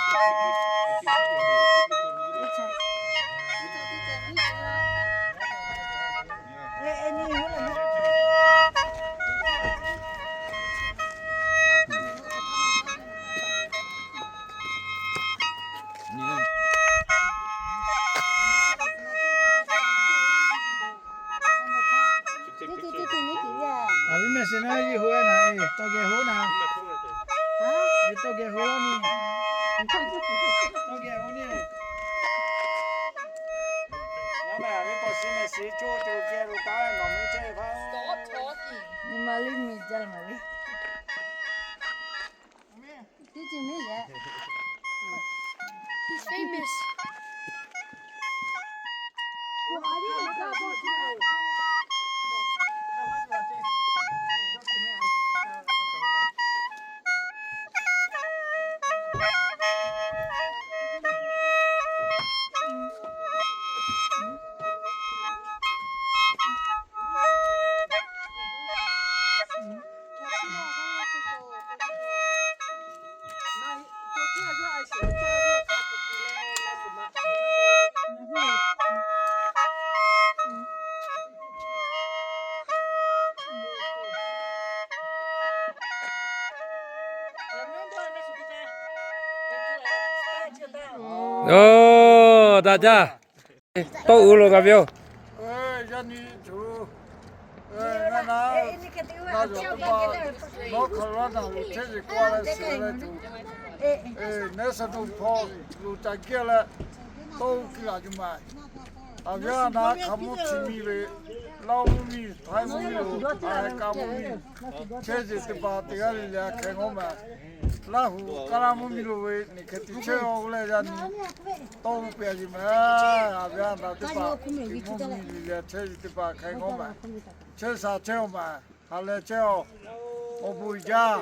Awˬ viˉ mehˆ shiˍ naˉ, yehˬ hoˆ naˉ, tawˇ geh hoˆ naˉ, tawˇ geh hoˆ laˇ ni, tawˇ geh hoˆ ni. Yaˇ mehˬ, awˬ viˉ paw shiˍ mehˆ shiˍ coˇ te lo geh lo taˉ nawˬ mehˆ chehˇ ve hpaˇ. Nyi ma liˇ mi jaˇ ma le. Teˇ ceuˬ miˇ leh. He's famous. Oˬ, daꞈ jaˇ. Tawˇ uiˍ lo kaꞈ ve yoˬ. Yaˇ nyi tuˬ, ngaˬ na, ngaˬ zuhꞈ teˇ hpaˍ North Carolina lo chehˇ ve k'oˆ leh shiˍ leh tuˬ, Minnesota hpawˇ lo ca geh leh tawˇ uiˍ kiˇ laꞈ yuˬ ma. Awˬ viˉ na hk'a mvuhˇ chi miˇ ve, Laˇ huˍ mvuhˇ miˇ, Htaiˇ mvuhˇ miˇ lo, Aˍmeˍriˆkaˍ mvuhˇ miˇ, chehˇ sheˍ teˇ hpaˍ teˇ g'aˇ le le a hkeh ngawˇ ma. Laˇ huˍ Kaˇlaˇ mvuhˇ miˇ lo ve neˬ hk'e te chehˇ-oˬ leh yaˇ nyi tawˇ uiˍ pehˍ a yeˬ ma. Awˬ viˉ na teˇ hpaˍ mvuhˇ miˇ le le chehˇ sheˍ teˇ hpaˍ a hkeh ngawˇ ma. Chehˇ sha chehˇ-oˬ ma. Ha leh chehˇ-oˬ. Awˬ bon uiˍ jaˇ.